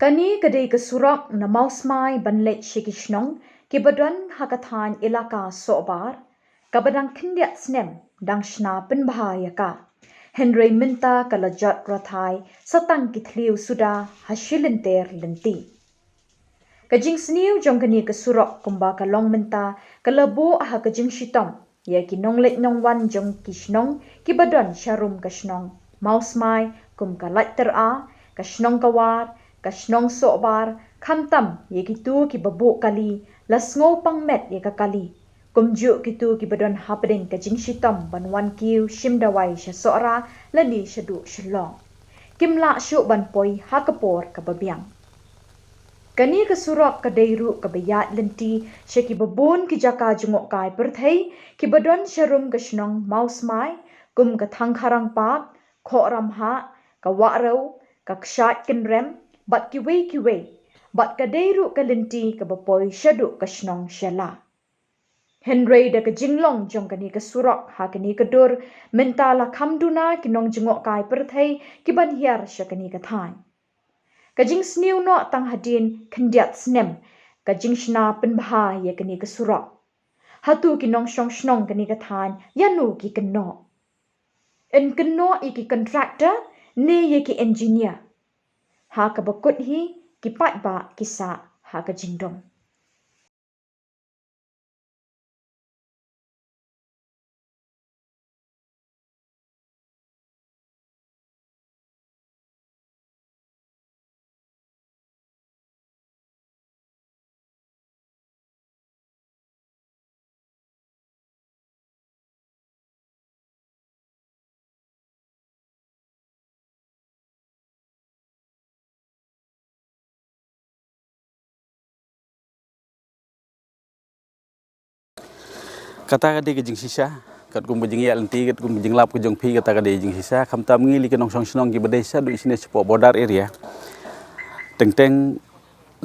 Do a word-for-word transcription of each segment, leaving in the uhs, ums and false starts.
Kane ka dei ka surok na Mawsmai ban leit sha ki shnong kiba don ha ka thaiñ Elaka Sohbar, kaba dang khyndiat snem dang shna pynbha ïa ka. Hynrei mynta ka la jot rathai sa tang ki thliew suda ha shi lynter lynti. Ka jingsniew jong kane ka surok kumba ka long mynta ka la buh ha ka jingshitom ïa ki nongleit nongwan jong ki shnong kiba don sharum ka shnong Mawsmai, kum ka Laittera, ka shnong Kawar, ka shnong Sohbar, khamtam ïa kito kiba buh kali, la sngewpang met ïa ka kali. Kumjuh kito kiba don hapdeng ka jingshitom ban wan kiew shim dawai sha Sohra lane shaduh Shillong, kim lah shuh ban poi ha ka por kaba biang. Kane ka surok ka dei ruh kaba ïaid lynti sha kiba bun ki jaka jngohkai pyrthei kiba don sharum ka shnong Mawsmai, kum ka Thangkharang Park, Khohramhah, ka Wahrew, ka Kshaid Kynrem, bad kiwei kiwei. Bad ka dei ruh ka lynti kaba poi shaduh ka shnong Shella. Hynrei da ka jinglong jong kane ka surok ha kane ka dur, mynta la kham duna ki nongjngohkai pyrthei kiban hiar sha kane ka thaiñ. Ka jingsniew noh, tang hadien khyndiat snem ka jingshna pynbha ïa kane ka surok. Hato ki nongshong shnong kane ka thaiñ ïano ki kynnoh? Yn kynnoh ïa ki contractor ne ïa ki engineer? Ha kaba kut hi, ki paidbah ki sah ha ka jingdum. Kata ka dei ka jingshisha, katkum ka jingïaid lynti, katkum ka jinglap ka jong phi, kata ka dei jingshisha. Khamtam ngi lei ki nongshong shnong kiba dei shaduh shane shapoh border area, teng teng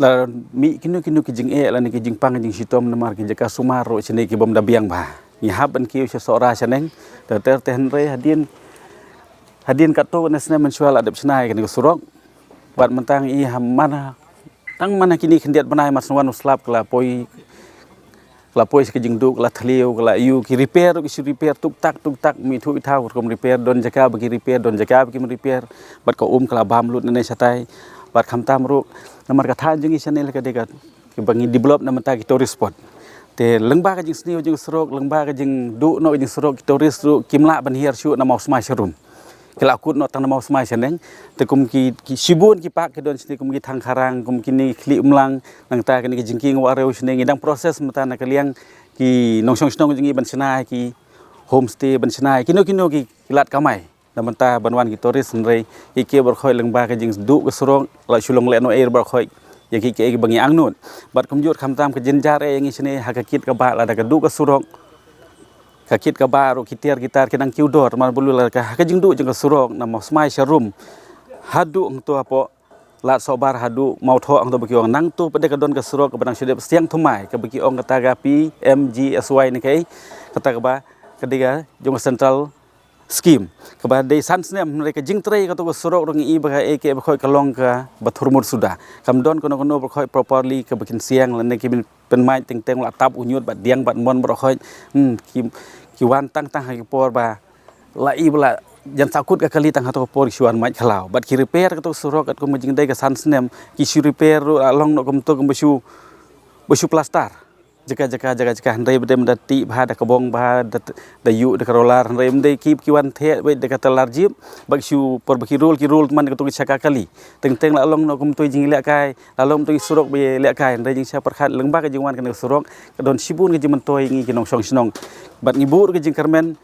la mih kino kino ki jingeh lane ki jingpang jingshitom namar ki jaka sumar ruh shane ki bym da biang bha. Ngi hap ban kiew sha Sohra shaneng, ter ter te hynrei hadien, hadien katto katne snem mynshuwa la dep shna ïa kane ka surok. Bad mynta ngi i ha man, tang man ha kine khyndiat bnai mar shen wan u slap ka la poi, ka la poi sha ka jingduh, ka la thliew, ka la ïoh ki repair, ki shu repair tuk tak tuk tak, mih thuh i thaw, rukom repair, don jaka ba ki repair, don jaka ba kim repair. Bad ka um ka la bam lut nane shatai. Bad khamtam ruh namar ka thaiñ jong ngi shane la ka dei ka, kaba ngi develop na mynta ki tourist spot. Te lyngba ka jingsniew jong ka surok, lyngba ka jingduh noh ka jingsurok, ki tourist ruh kim lah ban hiar shuh na Mawsmai sharum. Ki la kut noh tang na Mawsmai shaneng. Te kum ki, ki shibun ki park ki don shane kum ki Thangkharang, kum kine ki Khlieh Umlang, nangta kine ki jingkieng Wahrew shane ngi dang process mynta na ka liang ki nongshong shnong jong ngi ban shna ki homestay, ban shna kino kino ki lad kamai. Na mynta ban wan ki tourist hynrei ïa ki baroh khoit lyngba ka jingduh ka surok la shu long lehnohei baroh khoit ïa ki, ki, kiba ngi angnud. Bad kumjuh khamtam ka jynjar eh ïa ngi shane ha ka kit ka bah lada ka duh ka surok. Ka kit ka bah ruh ki tiar ki tar ki nang kiew dor, namar balei la ka, ha ka jingduh jong ka surok na Mawsmai sharum haduh hangto hapoh Lad Sohbar haduh Mawthoh hangto ba ki ong, nangto pat de ka don ka surok kaba nang shu dep siang thymmai kaba ki ong kata ka P M G S Y ne kaei, kata kaba ka dei ka jong ka central scheme. Kaba dei san snem hynrei ka jingtrei kato ka surok ruh ngi i ba kaei kaei baroh khoit ka long kaba thurmut suda. Kam don kano kano baroh khoit properly kaba kin siang lane ki pynmait, teng teng la tap u ñiut bad diang bad mon baroh khoit. Hmm, ki, ki wan tang tang ha ki por ba la i ba la jan sahkut ka kali, tang hato ka por ki shu wan mait khlaw. Bad ki repair kato ka surok katkum ka jingdei ka san snem, ki shu repair ruh la long noh kumto kumba shu, ba shu plaster. Jaka jaka jaka jaka hynrei ba dei mynta tih bha da ka bong bha da, da ïuh da ka roller, hynrei mynta ki, ki wan theh beit da ka talar jip, ba ki shu por ba ki rul, ki rul man kato ka shaka kali. Teng teng la long noh kumto i jinglehkai, la long kumto i surok ba ïalehkai, hynrei jingshisha pyrkhat lyngba ka jingwan kane ka surok ka don shibun ka jingmyntoi ïa ngi ki nongshong shnong. Bad ngi buh ka jingkyrmen,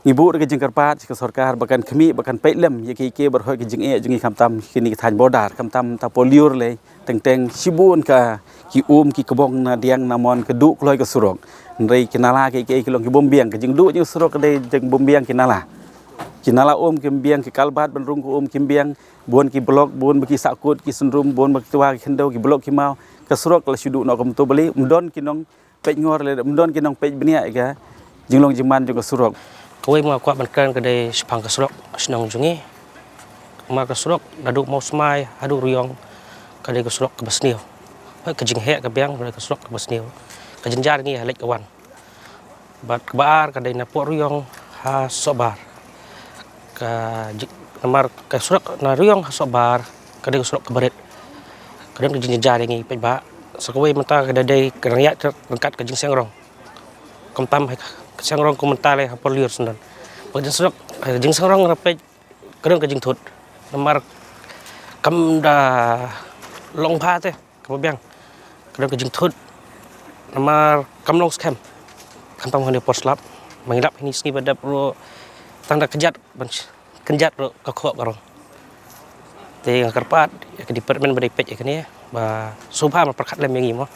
ngi buh ka jingkyrpad sha ka sorkar ba kan khmih, ba kan peit lem ïa kiei kiei baroh ki jingeh jong ngi khamtam kine ki thaiñ border, khamtam ta Polyor lei, teng teng shibun ka ki um ki kbong na diang na mon ka duh kloi ka surok. Hynrei ki nala kiei kiei ki long ki bym biang, ka jingduh jong ka surok ka dei jong bym biang ki nala. Ki nala um kim biang, ki kalbat ban rung ka um kim biang, bun ki block, bun ba ki sahkut, ki synrum, bun ba ki twa ki khyndew, ki block ki maw. Ka surok la shu duh noh kumto balei, ym don ki nong peit ngor lei, ym don ki nong peit bniah ïa ka jinglong jingman jong ka surok. Kawei ma kwah ban kren ka dei shaphang ka surok shnong jong ngi. Ma ka surok naduh Mawsmai haduh Riong ka dei ka surok kaba sniew. Hooid, ka jingheh ka biang, ka dei ka surok kaba sniew. Ka jynjar ngi ha leit ka wan. Bad kaba ar ka dei na Pdeng Riong ha Sohbar. Ka ji-, namar ka surok na Riong ha Sohbar ka dei ka surok kaba rit. Ka don ka jingjynjar ïa ngi paidbah. Sa kawei mynta ka dei ka nang ïaid ryngkat ka jingseng rong. Kumta ha ka seng rong kum mynta lei ha Pdeng Riong shen don. Bad ka jingseng rong, ka jingseng rong na peit ka don ka jingthut. Namar kam da long bha te kaba biang. Ka don ka jingthut. Namar kam long skhem. Khamtam ha kane ka por slap. Ba ngi lap ha kine ki sngi ba dep ruh tang da kjat ban kjat ruh ka khoh ka rong. Te nga kyrpad ïa ka department ba dei peit ïa kane ba sngewbha ban pyrkhat lem ïa ngi mo.